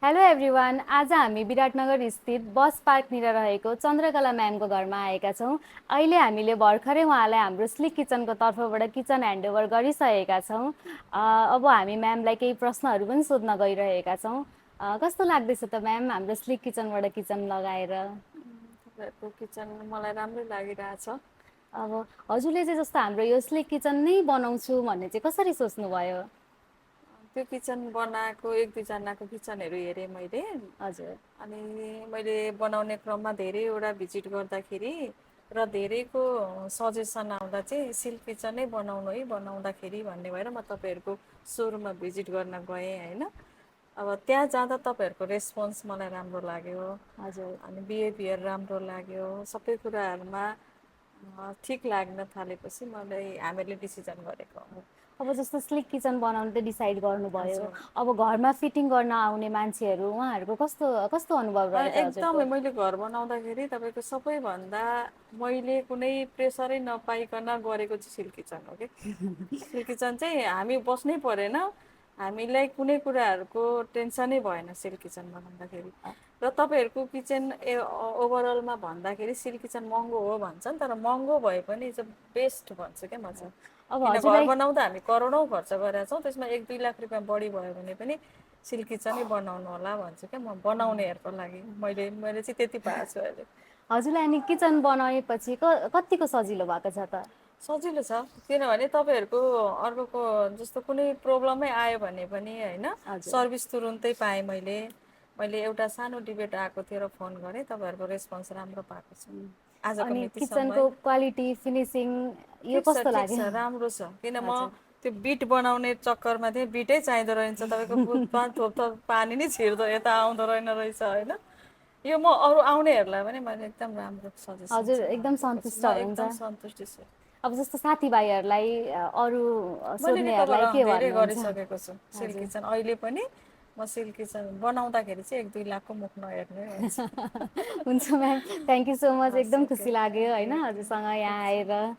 Hello everyone, आज हामी विराटनगर स्थित बस पार्कनिर रहेको चन्द्रकला म्यामको घरमा आएका छौँ। अहिले हामीले भर्खरै उहाँलाई हाम्रो स्लिक किचनको तर्फबाट किचन ह्यान्डओभर गरिसकेका छौँ। अब हामी म्यामलाई केही प्रश्नहरू पनि सोध्न गइरहेका छौँ। कस्तो लाग्दैछ त म्याम हाम्रो स्लिक किचनबाट किचन लगाएर? तपाईँहरूको किचन मलाई राम्रै लागिरहेछ। अब हजुरले चाहिँ जस्तो हाम्रो यो स्लिक किचन नै बनाउँछु भन्ने चाहिँ कसरी सोच्नुभयो? त्यो किचन बनाएको एक दुईजनाको किचनहरू हेरेँ मैले। हजुर। अनि मैले बनाउने क्रममा धेरैवटा भिजिट गर्दाखेरि र धेरैको सजेसन आउँदा चाहिँ सिल्क किचनै बनाउनु है बनाउँदाखेरि भन्ने भएर म तपाईँहरूको सोरुममा भिजिट गर्न गएँ होइन। अब त्यहाँ जाँदा तपाईँहरूको रेस्पोन्स मलाई राम्रो लाग्यो। हजुर। अनि बिहेभियर राम्रो लाग्यो, सबै कुराहरूमा ठिक लाग्न थालेपछि मलाई हामीले डिसिजन गरेको हो। अब जस्तो स्लिक किचन बनाउनु त डिसाइड गर्नुभयो, हजुर। अब घरमा फिटिङ गर्न आउने मान्छेहरू उहाँहरूको कस्तो कस्तो अनुभव रह्यो त हजुरको? एकदमै मैले घर बनाउँदाखेरि तपाईँको सबैभन्दा मैले कुनै प्रेसरै नपाइकन गरेको चाहिँ सिल्क किचन हो कि। सिल्क किचन चाहिँ हामी बस्नै परेन, हामीलाई कुनै कुराहरूको टेन्सनै भएन सिल्क किचन बनाउँदाखेरि। र तपाईँहरूको किचन ओभरअलमा भन्दाखेरि सिल्क किचन महँगो हो भन्छन्, तर महँगो भए पनि इट्स बेस्ट भन्छु क्या म चाहिँ। अब किन घर हजुरलाई बनाउँदा हामी करोडौँ खर्च गरेका छौँ, त्यसमा 1-2 लाख रुपियाँ बढी भयो भने पनि सिल्क किचनै बनाउनु होला भन्छु क्या म बनाउनेहरूको लागि। मैले चाहिँ त्यति पाएको छु अहिले। हजुरलाई अनि किचन बनाएपछि कतिको सजिलो भएको छ त? सजिलो छ, किनभने तपाईँहरूको अर्कोको जस्तो कुनै प्रब्लमै आयो भने पनि होइन हजुर। सर्भिस तुरुन्तै पाएँ मैले। मैले एउटा सानो डिबेट आएको थियो र फोन गरेँ, तपाईँहरूको रेस्पोन्स राम्रो पाएको छु आजको अनि मितिसम्म है। किचनको क्वालिटी फिनिसिङ यो कस्तो ठिक लाग्यो? छ, राम्रो छ। किन म हजुर। त्यो बिट बनाउने चक्करमा थिएँ, बिटै चाहिँदो रहेछ, तपाईँको दुधमा थोप थोप पानी नै छिर्दो यता आउँदो रहेन रहेछ होइन। यो म अरू आउनेहरूलाई पनि मैले एकदम राम्रो सजेसन हजुर चाहिँ एकदम दिएको छु, सन्तुष्ट म एकदम हुनुहुन्छ? सन्तुष्टि छु। अब जस्तो साथीभाइहरूलाई अरू मैले रिकभर सोध्नेहरूलाई के धेरै भन्नुहुन्छ? गरिसकेको छु सिल्क हजुर। किचन। अहिले पनि म सिल्क किचन बनाउँदाखेरि चाहिँ 1-2 लाखको मुख नहेर्ने भन्छु। हुन्छ ma'am, thank you so much, हस्, एकदम ओके, खुसी लाग्यो थ्याङ्क यू, होइन ओके, हजुरसँग यहाँ ठिक छ। आएर।